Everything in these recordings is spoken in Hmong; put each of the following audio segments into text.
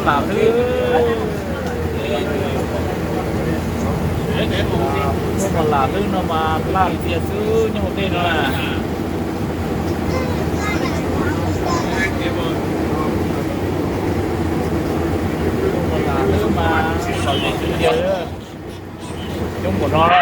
Lam hlwb, lam hlwb no mas laj tiag xwb nyob hauv dej no na. Lam hlwb mas txom nyem tiag tiag, coob npaum no na.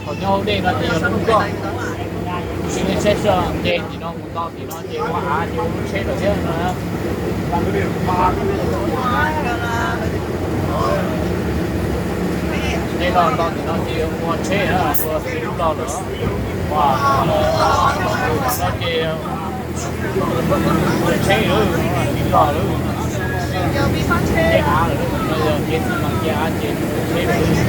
Thaum nyob hauv dej no ces yog hnub koj, tsis saib seb nce tim no mus nto tim no ces ua av ces ua lub tsheb rau thiab no. Nce no nto tim no ces ua tsheb, ua tsheb loj lawm. Ua no ces tsheb lawm, tsheb loj lawm. Ces av lawm, no yog kev xi mas kev av ces tsheb lawm.